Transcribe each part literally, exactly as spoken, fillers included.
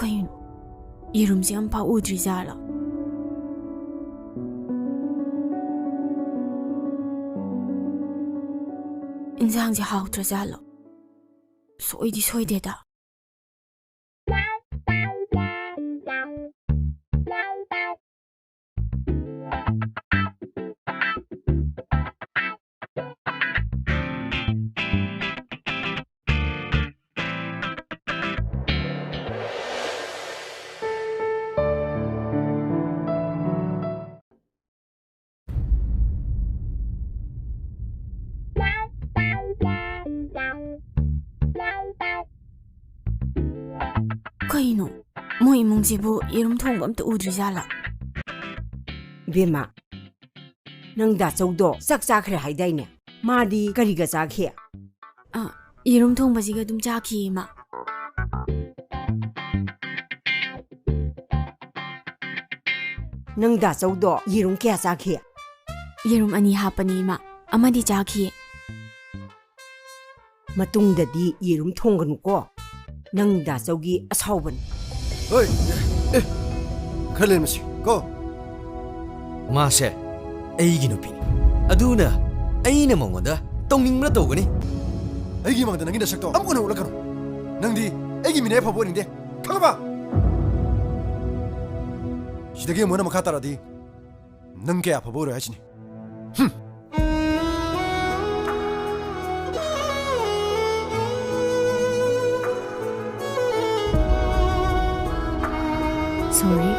ꯀꯩꯅꯣ? ꯌꯦꯔꯨꯝꯁꯦ ꯑꯝꯐꯥꯎ ꯎꯗ꯭ꯔꯤꯖꯥꯠꯂꯣ? ꯏꯟꯁꯥꯡꯁꯦ ꯍꯥꯎꯇ꯭ꯔꯖꯥꯠꯂꯣ? ꯁꯣꯏꯗꯤ ꯁꯣꯏꯗꯦꯗ꯫ ꯀꯩꯅꯣ? ꯃꯣꯏ ꯏꯃꯨꯡꯁꯤꯕꯨ ꯌꯦꯔꯨꯝ ꯊꯣꯡꯕ ꯑꯝꯇ ꯎꯗ꯭ꯔꯤꯖꯥꯠꯂꯥ? ꯏꯕꯦꯝꯃ, ꯅꯪ ꯗꯥꯆꯧꯗꯣ ꯆꯥꯛ ꯆꯥꯈ꯭ꯔꯦ ꯍꯥꯏꯗꯥꯏꯅꯦ? ꯃꯥꯗꯤ ꯀꯔꯤꯒ ꯆꯥꯈꯤ? ꯑ, ꯌꯦꯔꯨꯝ ꯊꯣꯡꯕꯁꯤꯒ ꯑꯗꯨꯝ ꯆꯥꯈꯤꯌꯦ, ꯏꯃꯥ꯫ ꯅꯪ ꯗꯥꯆꯧꯗꯣ ꯌꯦꯔꯨꯝ ꯀꯌꯥ ꯆꯥꯈꯤ? ꯌꯦꯔꯨꯝ ꯑꯅꯤ ꯍꯥꯞꯄꯅꯤ, ꯏꯃꯥ꯫ ꯑꯃꯗꯤ ꯆꯥꯈꯤꯌꯦ꯫ ꯃꯇꯨꯡꯗꯗꯤ ꯌꯦꯔꯨꯝ ꯊꯣꯡꯒꯅꯨꯀꯣ꯫ ꯅꯪ ꯗꯥꯆꯧꯒꯤ ꯑꯁꯥꯎꯕꯅꯤ꯫ ꯍꯣꯏ, ꯑꯦ, ꯈꯔ ꯂꯩꯔꯝꯃꯁꯤ ꯀꯣ꯫ ꯃꯥꯁꯦ ꯑꯩꯒꯤ ꯅꯨꯄꯤꯅꯤ꯫ ꯑꯗꯨꯅ ꯑꯩꯅ ꯃꯉꯣꯟꯗ ꯇꯧꯅꯤꯡꯕꯅ ꯇꯧꯒꯅꯤ꯫ ꯑꯩꯒꯤ ꯃꯥꯡꯗ ꯅꯪꯒꯤ ꯅꯁꯛꯇꯣ ꯑꯃꯨꯛ ꯍꯟꯅ ꯎꯠꯂꯛꯀꯅꯨ꯫ ꯅꯪꯗꯤ ꯑꯩꯒꯤ ꯃꯤꯅꯥꯏ ꯑꯐꯕ ꯑꯣꯏꯅꯤꯡꯗꯦ꯫ ꯈꯪꯉꯕ? ꯁꯤꯗꯒꯤ ꯑꯃꯨꯛ ꯍꯟꯅ ꯃꯈꯥ ꯇꯥꯔꯛꯑꯗꯤ ꯅꯪ ꯀꯌꯥ ꯑꯐꯕ ꯑꯣꯏꯔꯣꯏ ꯍꯥꯏꯁꯤꯅꯤ꯫ ꯍꯨꯝ꯫ Sorry꯫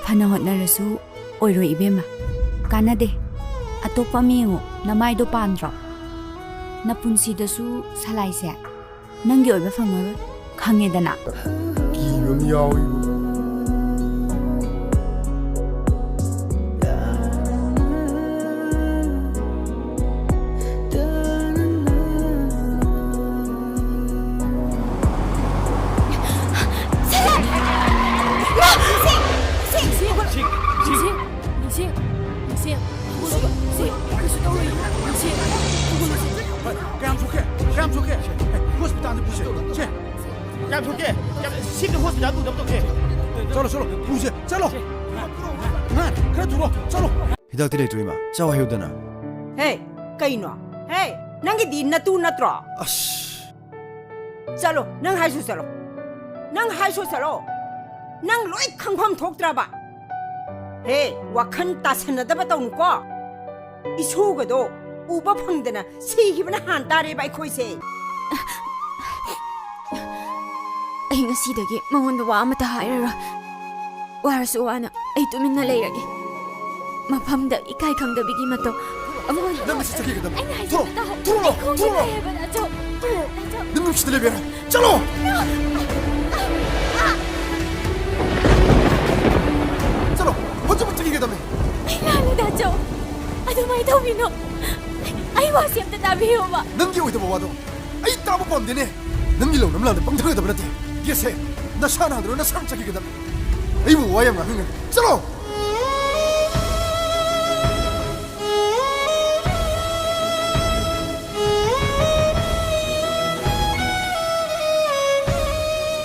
ꯐꯅ ꯍꯣꯠꯅꯔꯁꯨ ꯑꯣꯏꯔꯣꯏ, ꯏꯕꯦꯝꯃ꯫ ꯀꯥꯟꯅꯗꯦ꯫ ꯑꯇꯣꯞꯄ ꯑꯃ ꯌꯦꯡꯉꯣ꯫ ꯅꯃꯥꯏꯗꯣ ꯄꯥꯟꯗ꯭ꯔꯣ? ꯅꯄꯨꯟꯁꯤꯗꯁꯨ ꯁꯂꯥꯏꯁꯦ ꯅꯪꯒꯤ ꯑꯣꯏꯕ ꯐꯪꯉꯔꯣꯏ, ꯈꯪꯉꯦꯗꯅ꯫ ꯀꯤꯕ ꯑꯃ ꯌꯥꯎꯏꯕꯨ꯫ ꯀꯌꯥꯝ ꯁꯣꯛꯀꯦ? ꯀꯌꯥꯝ ꯊꯣꯛꯀꯦ꯫ ꯍꯣꯁꯄꯤꯇꯥꯜꯗ ꯄꯨꯁꯦ꯫ ꯁꯦ꯫ ꯌꯥꯝ ꯊꯣꯛꯀꯦ꯫ ꯌꯥꯝ ꯁꯤꯗ ꯍꯣꯁꯄꯤꯇꯥꯜ ꯄꯨꯗꯕ ꯇꯧꯁꯦ꯫ ꯆꯠꯂꯣ, ꯆꯠꯂꯣ, ꯄꯨꯁꯦ, ꯆꯠꯂꯣ꯫ ꯉꯥ, ꯈꯔ ꯊꯨꯔꯣ, ꯆꯠꯂꯣ꯫ ꯍꯤꯗꯥꯛꯇꯤ ꯂꯩꯇ꯭ꯔꯣ, ꯏꯃꯥ? ꯆꯥꯎ ꯍꯥꯏꯌꯨꯗꯅ꯫ ꯍꯦ, ꯀꯩꯅꯣ? ꯍꯦ, ꯅꯪꯒꯤꯗꯤ ꯅꯇꯨ ꯅꯠꯇ꯭ꯔꯣ? ꯑꯁ꯫ ꯆꯠꯂꯣ, ꯅꯪ ꯍꯥꯏꯁꯨ ꯆꯠꯂꯣ꯫ ꯅꯪ ꯍꯥꯏꯁꯨ ꯆꯠꯂꯣ꯫ ꯅꯪ ꯂꯣꯏ ꯈꯪꯐꯝ ꯊꯣꯛꯇ꯭ꯔꯕ? ꯍꯦ, ꯋꯥꯈꯜ ꯇꯥꯁꯟꯅꯗꯕ ꯇꯧꯅꯨꯀꯣ꯫ ꯏꯁꯨꯒꯗꯣ ꯎꯕ ꯐꯪꯗꯅ ꯁꯤꯈꯤꯕꯅ ꯍꯥꯟ ꯇꯥꯔꯦꯕ ꯑꯩꯈꯣꯏꯁꯦ꯫ ꯑꯩ ꯉꯁꯤꯗꯒꯤ ꯃꯉꯣꯟꯗ ꯋꯥ ꯑꯃꯠꯇ ꯍꯥꯏꯔꯔꯣꯏ꯫ ꯋꯥꯔꯁꯨ ꯋꯥꯅ ꯑꯩ ꯇꯨꯃꯤꯟꯅ ꯂꯩꯔꯒꯦ꯫ ꯃꯐꯝꯗ ꯏꯀꯥꯏ ꯈꯪꯗꯕꯤꯒꯤ ꯃꯇꯧ ꯑꯃꯨꯛ ꯍꯟꯅ ꯅꯪ ꯉꯁꯤ ꯆꯠꯈꯤꯒꯗꯕꯅꯤ꯫ ꯑꯩꯅ ꯍꯥꯏꯁꯦ ꯊꯣꯛꯂꯛꯑꯣ, ꯇꯥꯎ꯫ ꯊꯣꯛꯂꯛꯑꯣ, ꯑꯩ ꯈꯣꯡꯁꯦ ꯊꯣꯛꯂꯛꯑꯣ꯫ ꯅꯥꯏ ꯍꯥꯏꯕ, ꯅꯥꯆꯧ꯫ ꯅꯥꯆꯧ꯫ ꯅꯪ ꯅꯨꯡꯁꯤꯗ ꯂꯩꯕ ꯌꯥꯔꯣꯏ꯫ ꯆꯠꯂꯣ! ꯆꯠꯂꯣ! ꯍꯧꯖꯤꯛꯃꯛ ꯆꯠꯈꯤꯒꯗꯕꯅꯤ꯫ ꯑꯩ ꯂꯥꯜꯂꯦ, ꯅꯥꯆꯧ꯫ ꯑꯗꯨꯃꯥꯏꯅ ꯇꯧꯕꯤꯅꯣ꯫ ꯑꯩ ꯋꯥꯁꯦ ꯑꯝꯇ ꯇꯥꯕꯤꯌꯣꯕ꯫ ꯅꯪꯒꯤ ꯑꯣꯏꯗꯕ ꯋꯥꯗꯣ ꯑꯩ ꯇꯥꯕ ꯄꯥꯝꯗꯦꯅꯦ꯫ ꯅꯪꯒꯤ ꯂꯧꯅꯝ ꯂꯥꯟꯗ ꯄꯪꯊꯒꯗꯕ ꯅꯠꯇꯦ꯫ ꯒꯦꯠꯁꯦ ꯅꯁꯥ ꯅꯥꯗ꯭ꯔꯣ ꯅꯁꯥꯅ ꯆꯠꯈꯤꯒꯗꯕꯅꯤ꯫ ꯑꯩꯕꯨ ꯋꯥ ꯌꯥꯝ ꯉꯥꯡꯍꯟꯒꯅꯨ꯫ ꯆꯠꯂꯣ!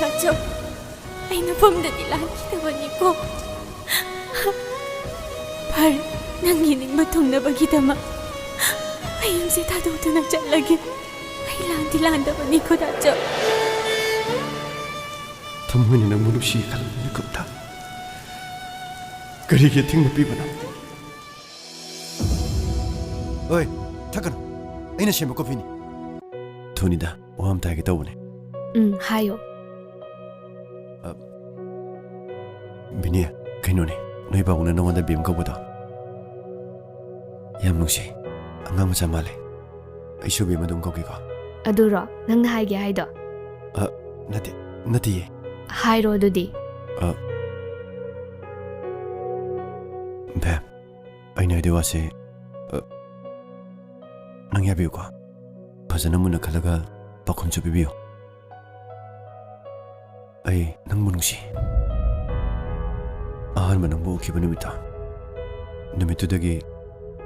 ꯇꯥꯆꯧ, ꯑꯩ ꯅꯐꯝꯗꯗꯤ ꯂꯥꯟꯈꯤꯗꯕꯅꯤꯀꯣ꯫ ꯐꯔꯦ, ꯅꯪꯒꯤ ꯅꯤꯡꯕ ꯊꯨꯡꯅꯕꯒꯤꯗꯃꯛ ꯑꯩ ꯌꯨꯝꯁꯦ ꯊꯥꯗꯣꯛꯇꯨꯅ ꯆꯠꯂꯒꯦ꯫ ꯑꯩ ꯂꯥꯟꯗꯤ ꯂꯥꯟꯗꯕꯅꯤꯀꯣ, ꯇꯥꯆꯧ꯫ ꯊꯃꯣꯏꯅ ꯅꯪꯕꯨ ꯅꯨꯡꯁꯤ ꯈꯜꯂꯕ ꯃꯤꯀꯨꯞꯇ ꯀꯔꯤꯒꯤ ꯑꯊꯤꯡꯕ ꯄꯤꯕꯅꯣ? ꯑꯣꯏ, ꯊꯛꯀꯅꯨ꯫ ꯑꯩꯅ ꯁꯦꯝꯕ ꯀꯣꯐꯤꯅꯤ꯫ ꯊꯨꯅꯤꯗ, ꯋꯥ ꯑꯝꯇ ꯍꯥꯏꯒꯦ ꯇꯧꯕꯅꯦ꯫ ꯎꯝ, ꯍꯥꯏꯌꯣ꯫ ꯑ, ꯕꯤꯅꯤ, ꯀꯩꯅꯣꯅꯦ, ꯅꯣꯏ ꯄꯥꯕꯨꯡꯅ ꯅꯉꯣꯟꯗ ꯕꯦꯝ ꯀꯧꯕꯗꯣ ꯌꯥꯝ ꯅꯨꯡꯁꯤ꯫ ꯑꯉꯥꯡ ꯃꯆꯥ ꯃꯥꯜꯂꯦ꯫ ꯑꯩꯁꯨ ꯕꯦꯝ ꯑꯗꯨꯝ ꯀꯧꯒꯦꯀꯣ꯫ ꯑꯗꯨꯔꯣ ꯅꯪꯅ ꯍꯥꯏꯒꯦ ꯍꯥꯏꯗꯣ? ꯑ, ꯅꯠꯇꯦ, ꯅꯠꯇꯤꯌꯦ꯫ ꯍꯥꯏꯔꯣ ꯑꯗꯨꯗꯤ꯫ ꯑ, ꯕꯦꯝ, ꯑꯩꯅ ꯍꯥꯏꯗꯣꯏ ꯋꯥꯁꯦ, ꯑ, ꯅꯪ ꯌꯥꯕꯤꯌꯨꯀꯣ꯫ ꯐꯖꯅ ꯃꯨꯟꯅ ꯈꯜꯂꯒ ꯄꯥꯎꯈꯨꯝꯁꯨ ꯄꯤꯕꯤꯌꯨ꯫ ꯑꯩ ꯅꯪꯕꯨ ꯅꯨꯡꯁꯤ꯫ ꯑꯍꯥꯟꯕ ꯅꯪꯕꯨ ꯎꯈꯤꯕ ꯅꯨꯃꯤꯠꯇꯣ, ꯅꯨꯃꯤꯠꯇꯨꯗꯒꯤ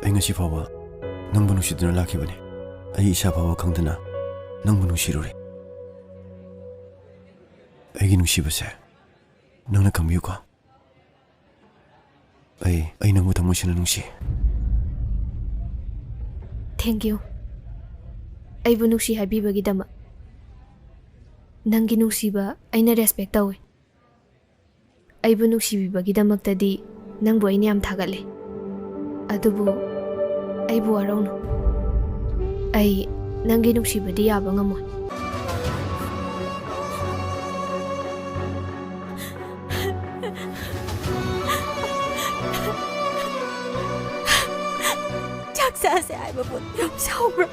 ꯑꯩ ꯉꯁꯤ ꯐꯥꯎꯕ ꯅꯪꯕꯨ ꯅꯨꯡꯁꯤꯗꯨꯅ ꯂꯥꯛꯈꯤꯕꯅꯤ꯫ ꯑꯩ ꯏꯁꯥ ꯐꯥꯎꯕ ꯈꯪꯗꯅ ꯅꯪꯕꯨ ꯅꯨꯡꯁꯤꯔꯨꯔꯦ꯫ ꯑꯩꯒꯤ ꯅꯨꯡꯁꯤꯕꯁꯦ ꯅꯪꯅ ꯈꯪꯕꯤꯌꯨꯀꯣ꯫ ꯑꯩ, ꯑꯩ ꯅꯪꯕꯨ ꯊꯃꯣꯏ ꯁꯦꯡꯅ ꯅꯨꯡꯁꯤ꯫ Thank you꯫ ꯑꯩꯕꯨ ꯅꯨꯡꯁꯤ ꯍꯥꯏꯕꯤꯕꯒꯤꯗꯃꯛ꯫ ꯅꯪꯒꯤ ꯅꯨꯡꯁꯤꯕ ꯑꯩꯅ respect ꯇꯧꯏ꯫ ꯑꯩꯕꯨ ꯅꯨꯡꯁꯤꯕꯤꯕꯒꯤꯗꯃꯛꯇꯗꯤ ꯅꯪꯕꯨ ꯑꯩꯅ ꯌꯥꯝ ꯊꯥꯒꯠꯂꯤ꯫ ꯑꯗꯨꯕꯨ ꯑꯩꯕꯨ ꯋꯥꯔꯧꯅꯨ꯫ ꯑꯩ ꯅꯪꯒꯤ ꯅꯨꯡꯁꯤꯕꯗꯤ ꯌꯥꯕ ꯉꯝꯃꯣꯏ꯫ ꯆꯥꯛ ꯆꯥꯁꯦ ꯍꯥꯏꯕꯕꯨ ꯌꯥꯝ ꯁꯥꯎꯕ꯭ꯔꯥ?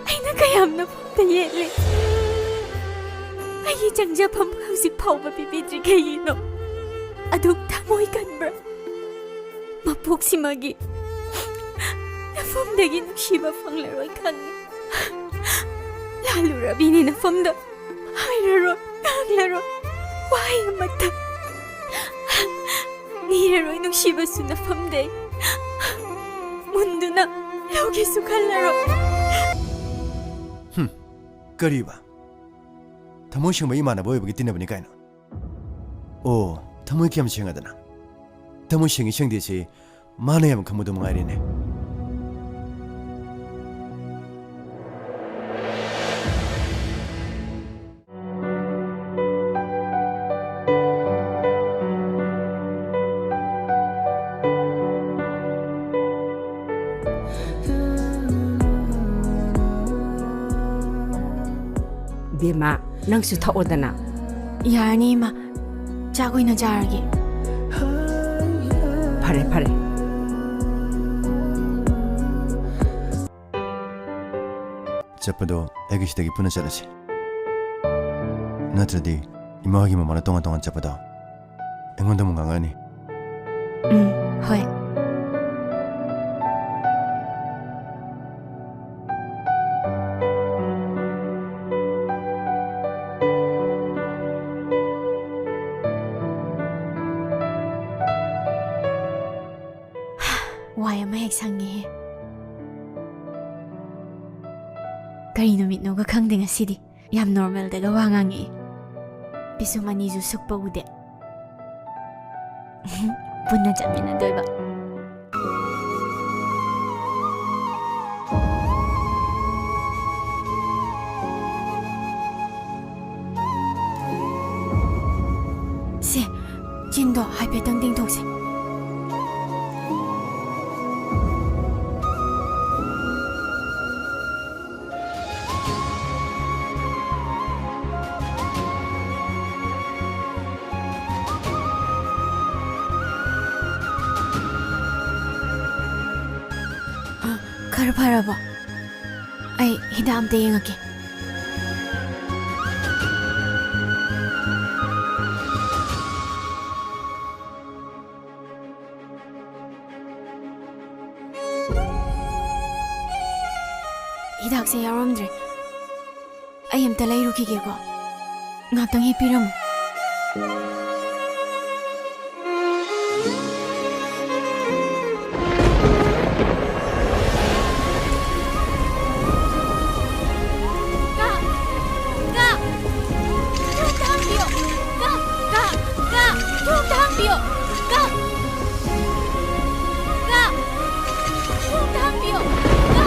ꯑꯩꯅ ꯀꯌꯥꯝ ꯅꯐꯝꯗ ꯌꯦꯠꯂꯤ? ꯑꯩꯒꯤ ꯆꯪꯖꯐꯝ ꯍꯧꯖꯤꯛ ꯐꯥꯎꯕ ꯄꯤꯕꯤꯗ꯭ꯔꯤ ꯀꯩꯒꯤꯅꯣ? ꯑꯗꯨꯛ ꯊꯃꯣꯏ ꯀꯟꯕ꯭ꯔꯥ? ꯃꯄꯣꯛꯁꯤꯃꯒꯤ ꯅꯐꯝꯗꯒꯤ ꯅꯨꯡꯁꯤꯕ ꯐꯪꯂꯔꯣꯏ ꯈꯪꯉꯤ꯫ ꯂꯥꯜꯂꯨꯔꯕꯤꯅꯤ ꯅꯐꯝꯗ꯫ ꯍꯥꯏꯔꯔꯣꯏ, ꯉꯥꯡꯂꯔꯣꯏ, ꯋꯥꯍꯩ ꯑꯃꯠꯇ ꯂꯤꯔꯔꯣꯏ꯫ ꯅꯨꯡꯁꯤꯕꯁꯨ ꯅꯐꯝꯗꯩ ꯃꯨꯟꯗꯨꯅ ꯂꯧꯒꯦꯁꯨ ꯈꯜꯂꯔꯣꯏ꯫ ꯍꯨꯝ, ꯀꯔꯤꯕ? ꯊꯃꯣꯏ ꯁꯦꯡꯕ ꯏꯃꯥꯟꯅꯕ ꯑꯣꯏꯕꯒꯤ ꯇꯤꯟꯅꯕꯅꯤ ꯀꯥꯏꯅ? ꯑꯣ, ꯊꯃꯣꯏ ꯀꯌꯥꯝ ꯁꯦꯡꯉꯗꯅ? ꯊꯃꯣꯏ ꯁꯦꯡꯉꯤ ꯁꯦꯡꯗꯦꯁꯤ ꯃꯥꯅ ꯌꯥꯝ ꯈꯪꯕꯗꯣ ꯃꯉꯥꯏꯔꯦꯅꯦ꯫ ꯕꯦꯝꯃ, ꯅꯪꯁꯨ ꯊꯛꯑꯣꯗꯅ꯫ ꯌꯥꯔꯅꯤ, ꯏꯃꯥ꯫ ꯆꯥꯛ ꯑꯣꯏꯅ ꯆꯥꯔꯒꯦ꯫ ꯐꯔꯦ, ꯐꯔꯦ꯫ ꯆꯠꯄꯗꯣ ꯑꯩꯒꯤ ꯁꯤꯗꯒꯤ ꯄꯨꯟꯅ ꯆꯠꯂꯁꯤ꯫ ꯅꯠꯇ꯭ꯔꯗꯤ ꯏꯃꯥ ꯍꯣꯏꯒꯤ ꯃꯃꯥꯡꯗ ꯇꯣꯉꯥꯟ ꯇꯣꯉꯥꯟ ꯆꯠꯄꯗꯣ ꯑꯩꯉꯣꯟꯗ ꯑꯃꯨꯛ ꯉꯥꯡꯉꯛꯑꯅꯤ꯫ ꯎꯝ, ꯍꯣꯏ꯫ ꯋꯥꯏ ꯑꯃ ꯍꯦꯛ ꯁꯪꯉꯦꯍꯦ꯫ ꯀꯔꯤ ꯅꯨꯃꯤꯠꯅꯣꯒ ꯈꯪꯗꯦ ꯉꯁꯤꯗꯤ꯫ ꯌꯥꯝ normalꯗꯒ ꯋꯥ ꯉꯥꯡꯉꯛꯑꯦ꯫ ꯄꯤꯁꯨꯝ ꯑꯅꯤꯁꯨ ꯁꯨꯛꯄ ꯎꯗꯦ꯫ ꯄꯨꯟꯅ ꯆꯠꯃꯤꯟꯅꯗꯣꯏꯕ꯫ ꯁꯦ, ꯆꯤꯟꯗꯣ ꯍꯥꯏꯐꯦꯠꯇꯪ ꯇꯤꯡꯊꯣꯛꯁꯦ꯫ ꯈꯔ ꯐꯔꯕꯣ? ꯑꯩ ꯍꯤꯗꯥꯛ ꯑꯝꯇ ꯌꯦꯡꯉꯛꯀꯦ꯫ ꯍꯤꯗꯥꯛꯁꯦ ꯌꯥꯎꯔꯝꯗ꯭ꯔꯦ꯫ ꯑꯩ ꯑꯝꯇ ꯂꯩꯔꯨꯈꯤꯒꯦꯀꯣ꯫ ꯉꯥꯛꯇꯪ ꯍꯤꯞꯄꯤꯔꯝꯃꯨ꯫ ꯀꯥ! ꯀꯥ! ꯊꯣꯡ ꯍꯥꯡꯕꯤꯌꯣ! ꯀꯥ! ꯀꯥ! ꯀꯥ! ꯊꯣꯡ ꯍꯥꯡꯕꯤꯌꯣ! ꯀꯥ! ꯀꯥ! ꯊꯣꯡ ꯍꯥꯡꯕꯤꯌꯣ! ꯀꯥ!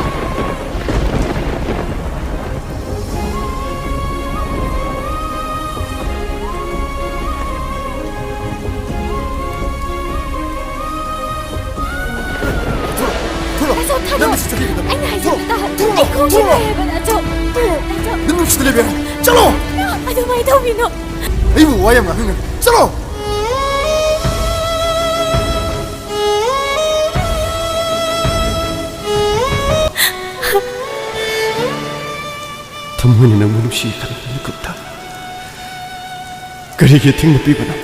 ꯊꯣꯛꯂꯛꯑꯣ! ꯊꯣꯛꯂꯛꯑꯣ! ꯅꯪ ꯉꯁꯤ ꯆꯠꯈꯤꯒꯗꯕ! ꯑꯩꯅ ꯍꯥꯏꯖꯕ ꯇꯥꯎ! ꯊꯣꯛꯂꯛꯑꯣ! ꯑꯩ ꯈꯣꯡꯁꯦ ꯊꯣꯛꯂꯛꯑꯣ! ꯅꯥꯏ ꯍꯥꯏꯕ, ꯅꯥꯆꯧ! ꯊꯣꯛꯂꯛꯑꯣ! ꯅꯥꯆꯧ! ꯅꯪ ꯅꯨꯡꯁꯤꯗ ꯂꯩꯕ ꯌꯥꯔꯣꯏ! ꯆꯠꯂꯣ! ꯑꯗꯨꯃꯥꯏꯅ ꯇꯧꯕꯤꯅꯣ! ꯑꯩꯕꯨ ꯋꯥ ꯌꯥꯝ ꯉꯥꯡꯍꯟꯒꯅꯨ! ꯆꯠꯂꯣ! ꯊꯃꯣꯏꯅ ꯅꯪꯕꯨ ꯅꯨꯡꯁꯤ ꯈꯟꯕ ꯃꯤꯀꯨꯞꯇ ꯀꯔꯤꯒꯤ ꯑꯊꯤꯡꯕ ꯄꯤꯕꯅꯣ?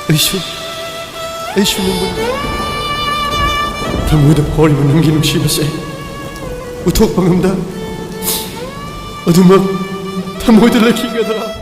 ꯑꯩꯁꯨ, ꯑꯩꯁꯨ ꯅꯪꯕꯨ ꯊꯃꯣꯏꯗ ꯐꯥꯎꯔꯤꯕ ꯅꯪꯒꯤ ꯅꯨꯡꯁꯤꯕꯁꯦ ꯎꯠꯊꯣꯛꯄ ꯉꯝꯗ ꯑꯗꯨꯃꯛ ꯊꯃꯣꯏꯗ ꯂꯩꯈꯤꯒꯗ꯭ꯔꯥ?